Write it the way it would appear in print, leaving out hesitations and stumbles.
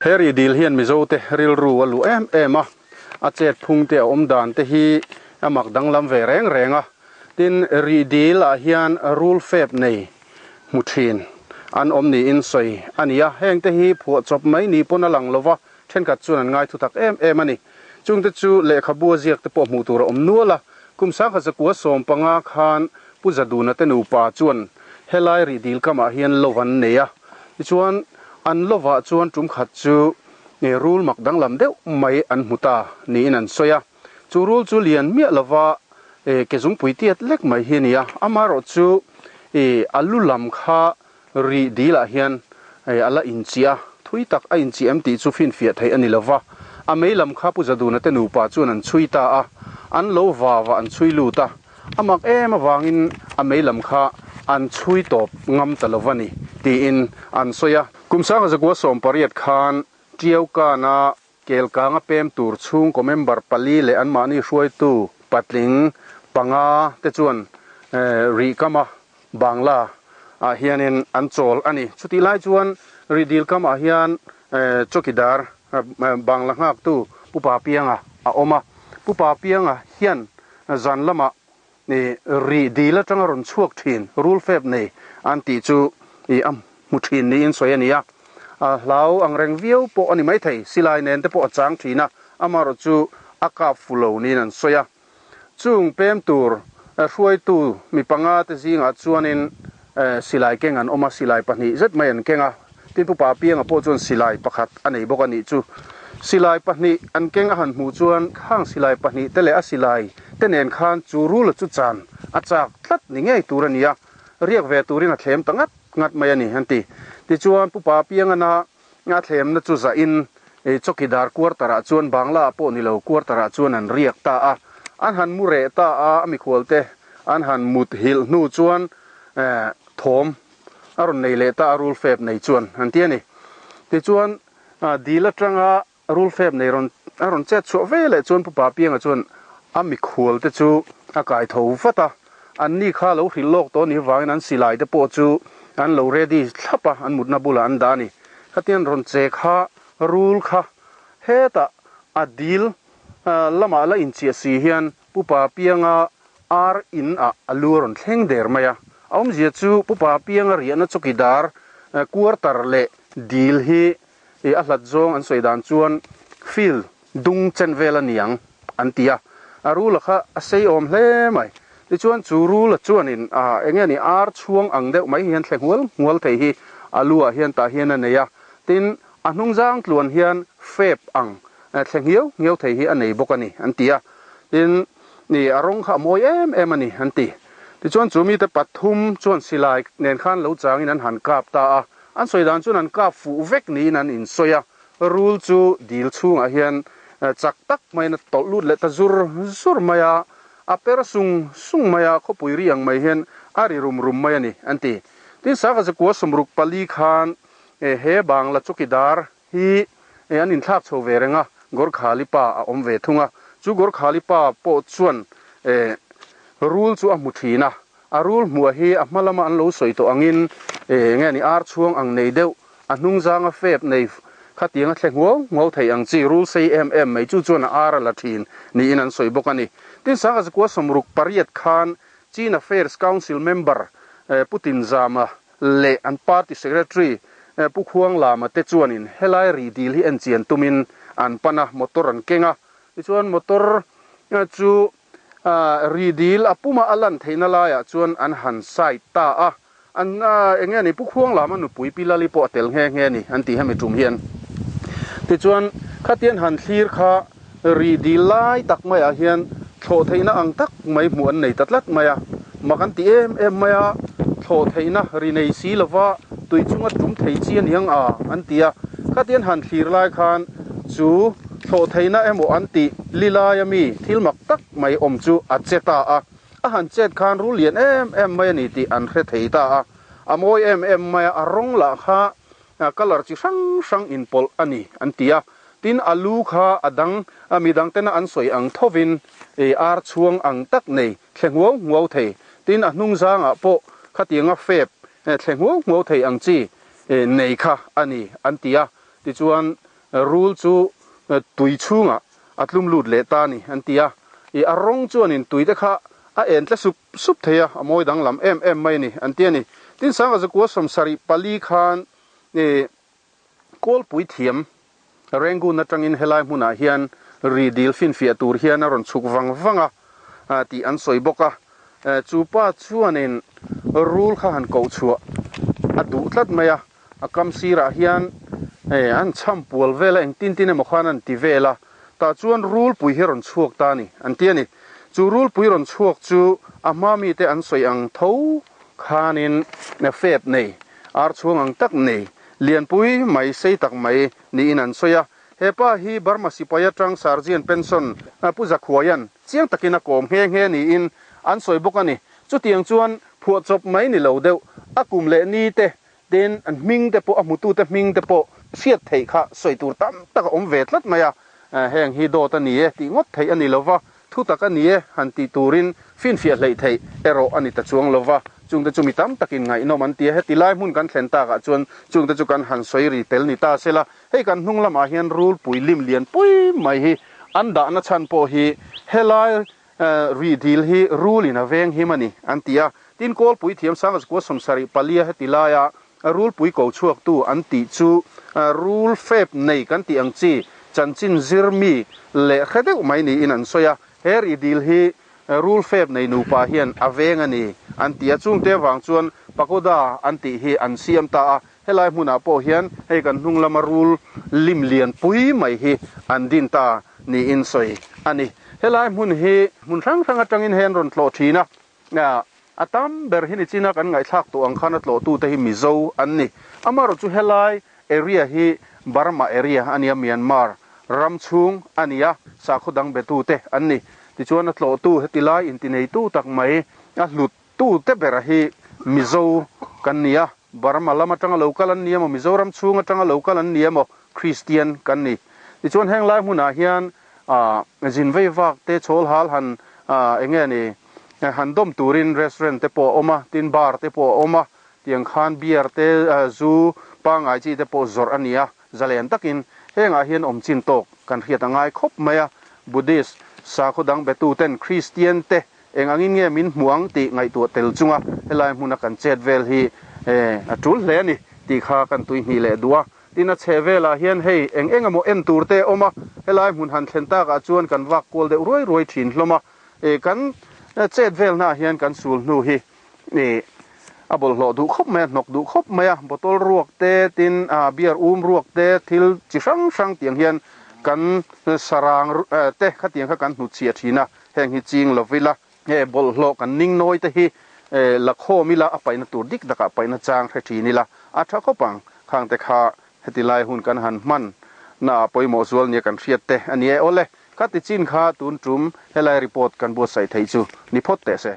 He rihdil hian Mizote rilru a luh em em a, a chet phung te a awm dan te hi a mak danglam ve reng reng a. Tin, rihdil ah hian rul fep nei hmu thin an awm niin sawi a ni a, heng te hi phuah chawp mai ni pawn a lang lo va, thenkhat chuan an ngai thutak em em a ni. Chungte chu lehkhabu a ziak te pawh hmuh tur a awm nual a, kum 1915 khan Pu Zaduna te nupa chuan helai rihdil kamah hian love an nei a, tichuan an lovah chuan tum khat chu rul mak danglam deuh mai an hmu ta niin an sawi a. Chu rul chu lian miah lova ke zungpui tiat lek mai hi a ni a, amaherawh chu a lu lam kha rih dilah hian a la inchiah a, thui tak a inchiah em tih chu finfiah theih a ni lova, a mei lam kha Pu Zaduna te nupa chuan an chhui ta a, an lo vava an chhui lut a, a mak em avangin a mei lam kha an chhui tawp ngam ta lova ni tiin an sawi a. Kum 1918 khan Tiaukana Kelkanga pem tur chhungkaw member pali leh anmahni hruaitu patling panga te chuan Rihkama Bangla ah hianin an chawl a ni. Chutih lai chuan Rihdil kamah hian Chawkidar Bangla nghaktu Pu Papianga a awm a. Pu Papianga hian zan lamah Rihdil atanga rawn chhuak thin rul fep nei an tih chu a hmu thin niin sawi a ni a. A hlau ang reng viau pawh a ni maithei, silai nen te pawh a chang thin a, amaherawh chu a kap fu lo niin an sawi a. Chung pem tur hruaitu mi panga te zingah chuanin silai keng an awm a, silai pahnih zet mai an keng a. Tin Pu Papianga pawh chuan silai pakhat a nei bawk a nih chu. Silai pahnih an keng a han hmuh chuan khang silai pahnih te leh a silai te nen khan chu rula chu chan a chak tlat ni ngei tur a ni a, riak ve turin a thlem ta ngat ngat mai a ni an ti. Tichuan Pu Papianga na A thlemna chu zahin chawkidar quarter ah chuan Bangla ah pawh ni lo quarter ah chuan an riak ta a. An han mu reh ta a, a mikhualte an han mut hilh hnu chuan thawm a rawn nei leh ta a, rul fep nei chuan an ti a ni. Tichuan dil atanga rul fep nei rawn a rawn chet chhuah ve leh chuan Pu Papianga chuan a mikhualte chu a kai tho vat a. Anni kha lo hrilh lawk tawh ni vangin an silai te pawh chu an lo ready thlap a, an mutna bulah an dah a ni. Khatiang rawn che kha rul kha hetah a dil lamah la inchiah si hian Pu Papianga ar in ah a lu a rawn thleng der mai a. A awmzia chu Pu Papianga riahna chawkidar quarter leh dil hi a hlat zawng an sawi dan chuan field dung chen vel a niang an ti a, a rula kha a sei awm hle mai. Tichuan chu rula chuanin ah eng nge ni ar chhuang ang deuh mai hian thle nghual nghual thei hi a lu ah hian tah hian a nei a, tin a hnung zang tluan hian fep ang thle nghiau nghiau thei hi a nei bawk a ni an ti a, tin ni a rawng kha a mawi em em a ni an ti. Tichuan chu mite pathum chuan silai nen khan lo changin an han kap ta a, an sawi dan chuan an kap fuh vek niin an insawi a. Rul chu dil chhungah hian chak tak maiin a tawlh lut leh ta zur zur mai a, a per sung sung mai a, khawpui ri ang mai hian a ri rum rum mai a ni, an ti. Tin, Sangha zakua 64 khan he Bangla chawkidar hi an inthlak chho ve reng a, Gorkhali pa a awm ve thung a. Chu Gorkhali pa pawh chuan rul chu a hmu thin a, a rul hmuah hi a hma lama an lo sawi tawh angin nge ni ar chhuang ang nei deuh, A hnung zanga fep nei khatiang a thle nguau nguau thei ang chi rul sei em em mai chu chuan a ar a la thin niin an sawi bawk a ni. Tin 1968 khan Chin Affairs Council member Pu Tinzama leh an party secretary Pu Khuanglama te chuanin helai rih dil hi enchian tumin an pan a, motor an keng a. Tichuan motor chu Ri dil a puma a lan theihna laiah chuan an han side ta a, an eng nge ni Pu Khuanglama nupui Pi Lali pawh a tel nghe nghe a ni an tih hemi tum hian. Tichuan khatian han thlir kha ri dil lai tak maiah hian thlawh theihna ang tak mai hmuh an nei ta tlat mai a, mak an ti em em mai a, thlawh theihna ri nei si lova tui chunga tum thei chi a ni ang a an ti a, khatian han thlir lai khan chu Thlawh theihna emaw an tih li laia mi thil mak tak mai awm chu a che ta a, a han chet khan rul lian em em mai a ni tih an hre thei ta a, a mawi em em mai a, a rawng lah kha colour chi hrang hrang inpawlh a ni an ti a, tin a lu kha a dang mi dang tena an sawi ang thovin ar chhuang ang tak nei thle nguau nguau thei, tin a hnung zangah pawh khatianga fep thle nguau nguau thei ang chi nei kha a ni an ti a, tichuan. Rul chu tui chhungah a tlum lut leh ta a ni an ti a. Ih a rawng chuanin tui te kha a en tle sup sup thei a, a mawi danglam em em mai a ni an ti a ni. Tin Sanga Zakua 74 khan ih Kawlpui thiam Rangoon atangin helai hmunah hian ri dil finfiah tur hian a rawn chhuk vang vang a tih an sawi bawk a. Chu pa chuanin rul kha han koh chhuah a duh tlat mai a, a kam sirah hian an chham pual vel a, engtin tin emaw khan an ti vel a, tah chuan rulpui hi rawn chhuak ta a ni an ti a ni. Chu rulpui rawn chhuak chu a hma mite an sawi ang tho khanin fep nei, ar chhuang ang tak nei, lianpui mai sei tak mai niin an sawi a. He pa hi Burma sipai atang Sergeant Pension Pu Zakhuaia'n chiang takin a kawm nghe nghe niin an sawi bawk a ni. Chutiang chuan phuahchawp mai ni lo deuh, a kum leh ni te, tin an hming te pawh, a hmutute hming te pawh hriat theih kha sawi tur tam tak a awm ve tlat mai a. Heng hi dawt a ni e tih ngawt theih a ni lo va, Thu tak a ni e, han tih turin finfiah hleih theih erawh a ni ta chuang lo va, chungte chu mi tam takin ngaihnawm an ti a, heti lai hmun kan thlen takah chuan chungte chu kan han sawi ri tel ni ta sela, hei kan hnung lamah hian rulpui lim lian pui mai hi an dahna chhan pawh hi helai rih dil hi rulin a veng him a ni an ti a, tin kawlpui thiam Sangazkua 74 heti laia rulpui ko chhuaktu an tih chu rul fep nei kan tih ang chi chanchin zir mi leh hre deuh mai niin an sawi a, he ri dil hi rul fep nei nupa hian a veng a ni an ti a, chungte avang chuan pagoda an tih hi an siam ta a, helai hmunah pawh hian hei kan hnung lama rul lim lian pui mai hi an din ta niin sawi a ni. Helai hmun hi hmun hrang hrang atangin hei an rawn tlawh thin a, A tam ber hi nichina kan ngaihthlak tawh ang khan a tlawhtute hi Mizo an ni. Amaherawhchu helai area hi Burma area a nia, Myanmar ram chhung a ni a, sakhaw dang betute an ni. Tichuan a tlawhtu heti lai intineitu tak mai a hluttute bera hi Mizo kan ni a, Burma lam atanga lo kal an ni emaw, Mizoram chhung atanga lo kal an ni emaw, Kristian kan ni. Tichuan heng lai hmunah hian zin vei vak te chhawl hal han eng nge ni han dawm turin restaurant te pawh a awm a, tin bar te pawh a awm a, tiang khan beer te zu pangngai chi te pawh zawrh a ni a, zalen takin hengah hian awm chin tawk kan hriat a ngai khawp mai a, Buddhist sakhaw dang betu ten Kristian te eng angin nge min hmu ang tih ngaihtuah tel chunga helai hmuna kan chet vel hi a tul hle a ni tih kha kan tuihnih leh duh a. Tin a chheh velah hian hei eng eng emaw en tur te a awm a, helai hmun han thlen takah chuan kan vak kual deuh ruai ruai thin hlawm a, ih kan chet velnaah hian kan sul hnu hi ih a bawlhhlawh duh khawp mai a, hnawk duh khawp mai a, bottle ruak te tin ah beer um ruak te thil chi hrang hrang tiang hian kan sarang te khatiang kha kan hnutchhiah thin a, heng hi ching lo ila. He bawlhhlawh kan ning nawi te hi la khawm ila a paihna tur dik takah paihna chang hre thin ila a tha khawp ang. Khang te kha heti lai hun kan han hman na ah pawimawh zual nia kan hriat te a ni e. Awle, kha ti chin kha tun tum helai report kan buatsaih theih chu ni phawt teh se.